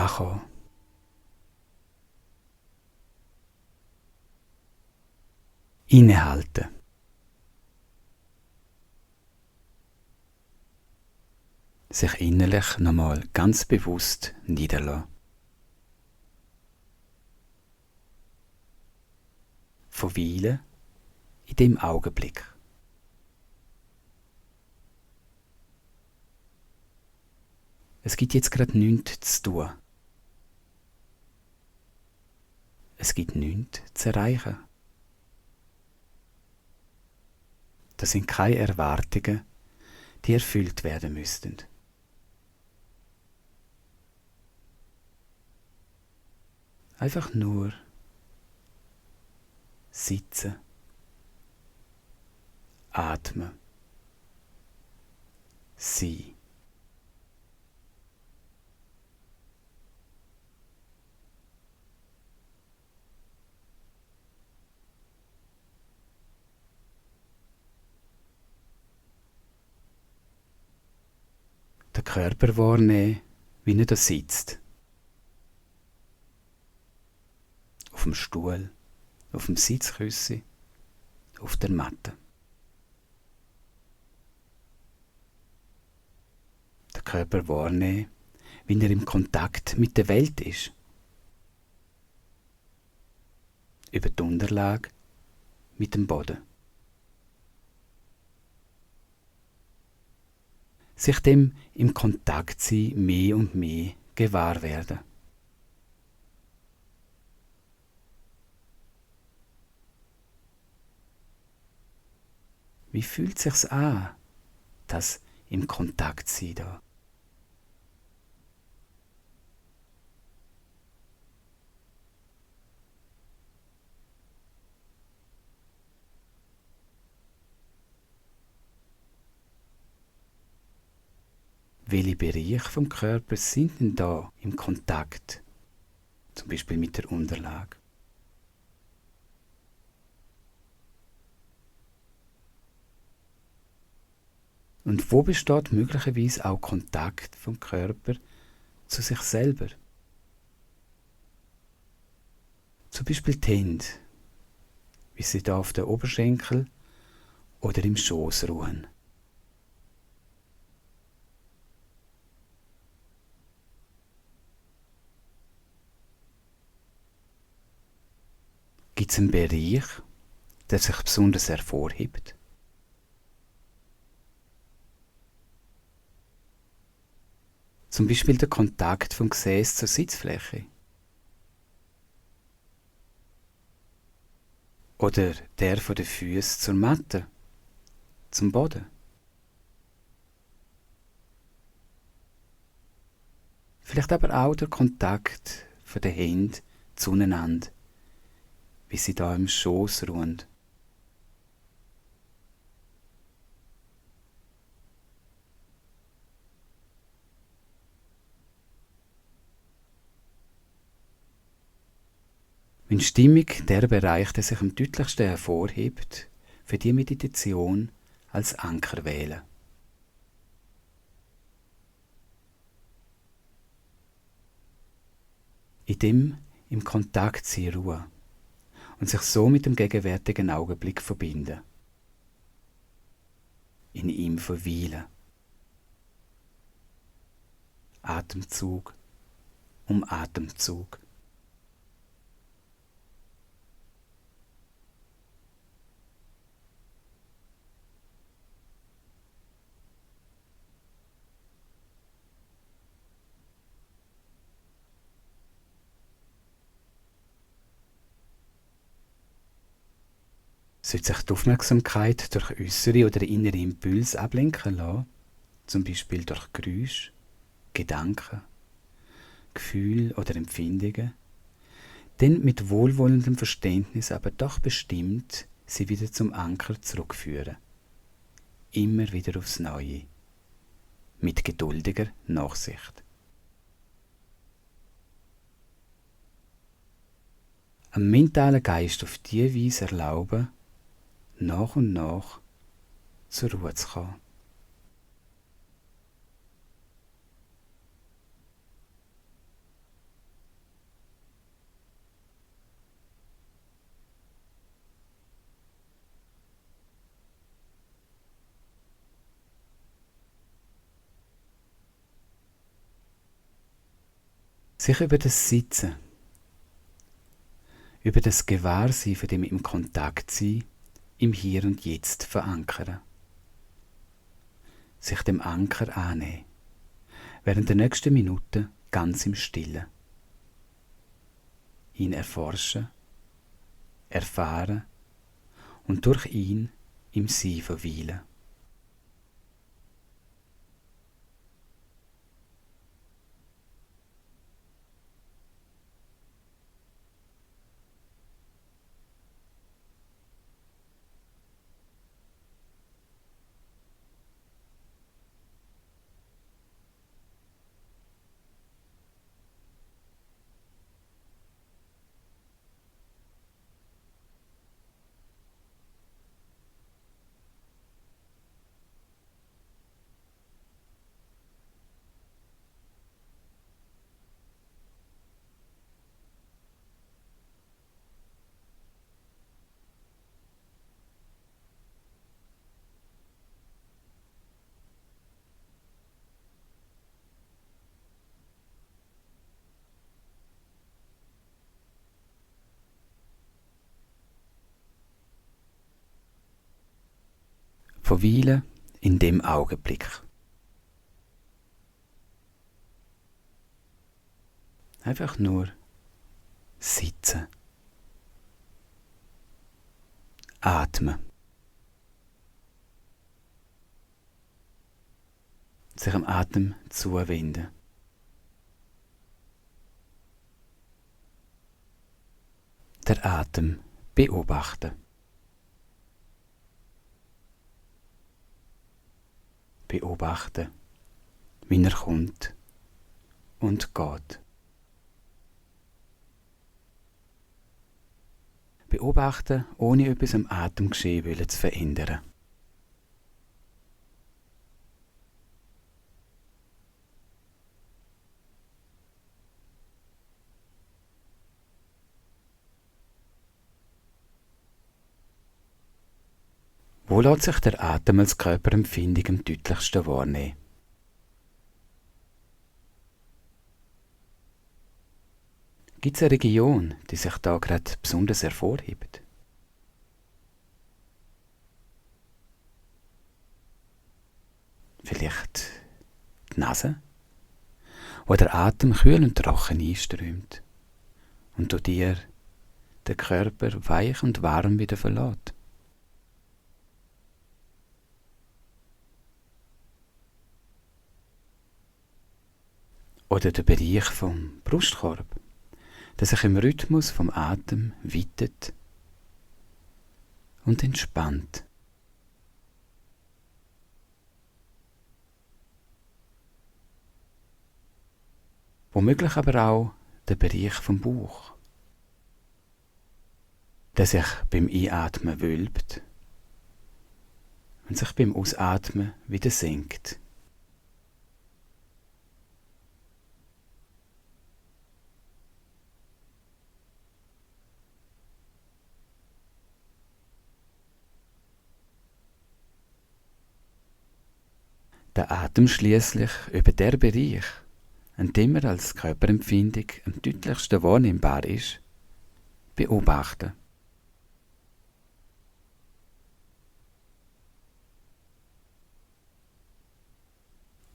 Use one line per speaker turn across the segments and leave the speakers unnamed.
ankommen. Innehalten. Sich innerlich nochmal ganz bewusst niederlassen. Verweilen in dem Augenblick. Es gibt jetzt gerade nichts zu tun. Es gibt nichts zu erreichen. Das sind keine Erwartungen, die erfüllt werden müssten. Einfach nur sitzen, atmen, sein. Den Körper wahrnehmen, wie er da sitzt. Auf dem Stuhl, auf dem Sitzkissen, auf der Matte. Den Körper wahrnehmen, wie er im Kontakt mit der Welt ist. Über die Unterlage mit dem Boden. Sich dem im Kontakt sein mehr und mehr gewahr werden. Wie fühlt sich's an, das im Kontakt sein da? Welche Bereiche vom Körper sind denn da im Kontakt? Zum Beispiel mit der Unterlage. Und wo besteht möglicherweise auch Kontakt vom Körper zu sich selber? Zum Beispiel die Hände, wie sie da auf den Oberschenkel oder im Schoß ruhen. Gibt es einen Bereich, der sich besonders hervorhebt? Zum Beispiel der Kontakt vom Gesäß zur Sitzfläche. Oder der von den Füßen zur Matte, zum Boden. Vielleicht aber auch der Kontakt von den Händen zueinander, wie sie da im Schoß ruhen. Wenn Stimmung der Bereich, der sich am deutlichsten hervorhebt, für die Meditation als Anker wählen. In dem im Kontakt sein ruhen und sich so mit dem gegenwärtigen Augenblick verbinden. In ihm verweilen. Atemzug um Atemzug. Sollte sich die Aufmerksamkeit durch äußere oder innere Impulse ablenken lassen, zum Beispiel durch Geräusche, Gedanken, Gefühle oder Empfindungen, dann mit wohlwollendem Verständnis aber doch bestimmt sie wieder zum Anker zurückführen. Immer wieder aufs Neue. Mit geduldiger Nachsicht. Am mentalen Geist auf diese Weise erlauben, nach und nach zur Ruhe zu kommen. Sich über das Sitzen, über das Gewahrsein von dem im Kontakt sein, im Hier und Jetzt verankern. Sich dem Anker annehmen, während der nächsten Minuten ganz im Stillen. Ihn erforschen, erfahren und durch ihn im Sein verweilen. Verweilen in dem Augenblick. Einfach nur sitzen. Atmen. Sich am Atem zuwenden. Der Atem beobachten. Beobachten, wie er kommt und geht. Beobachten, ohne etwas am Atemgeschehen zu verändern. Wo lässt sich der Atem als Körperempfindung am deutlichsten wahrnehmen? Gibt es eine Region, die sich da gerade besonders hervorhebt? Vielleicht die Nase, wo der Atem kühl und trocken einströmt und du dir den Körper weich und warm wieder verlässt. Oder der Bereich vom Brustkorb, der sich im Rhythmus vom Atem weitet und entspannt. Womöglich aber auch der Bereich vom Bauch, der sich beim Einatmen wölbt und sich beim Ausatmen wieder senkt. Der Atem schließlich über der Bereich, an dem er als Körperempfindung am deutlichsten wahrnehmbar ist, beobachten.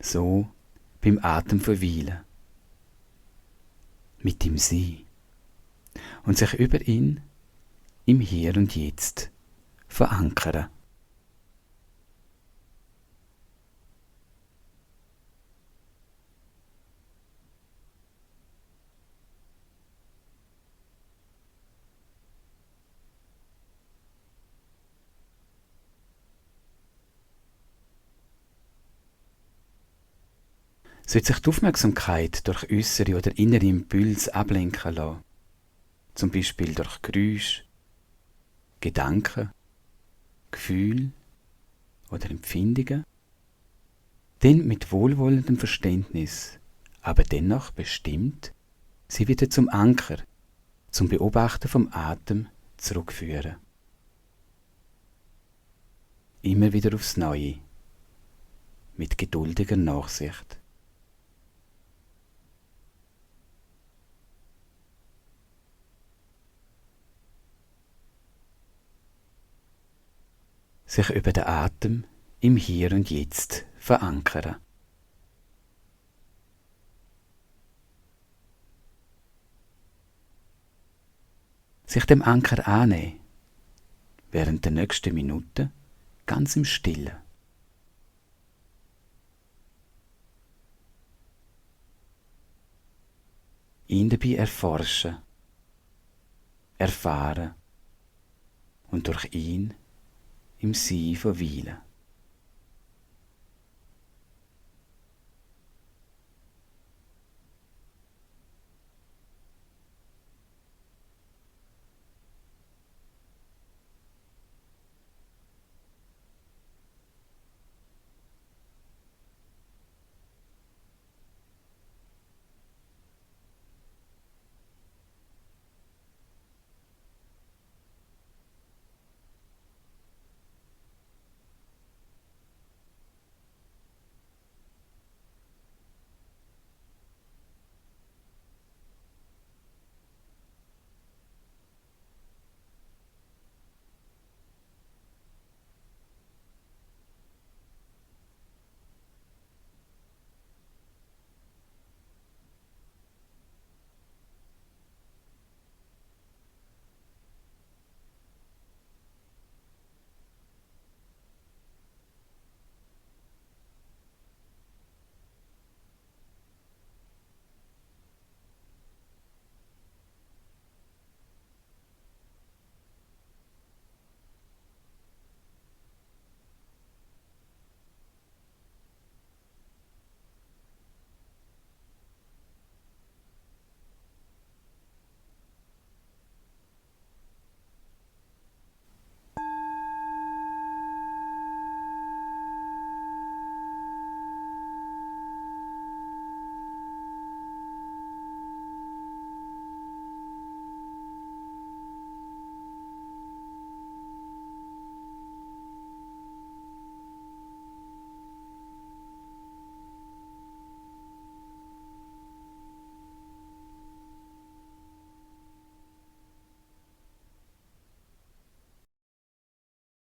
So beim Atem verweilen, mit ihm Sein und sich über ihn im Hier und Jetzt verankern. Sollte sich die Aufmerksamkeit durch äußere oder innere Impulse ablenken lassen, zum Beispiel durch Geräusche, Gedanken, Gefühle oder Empfindungen, dann mit wohlwollendem Verständnis, aber dennoch bestimmt, sie wieder zum Anker, zum Beobachten vom Atem zurückführen. Immer wieder aufs Neue, mit geduldiger Nachsicht. sich über den Atem im Hier und Jetzt verankern. Sich dem Anker annehmen, während der nächsten Minuten ganz im Stillen. Ihn dabei erforschen, erfahren und durch ihn im Sein verweilen.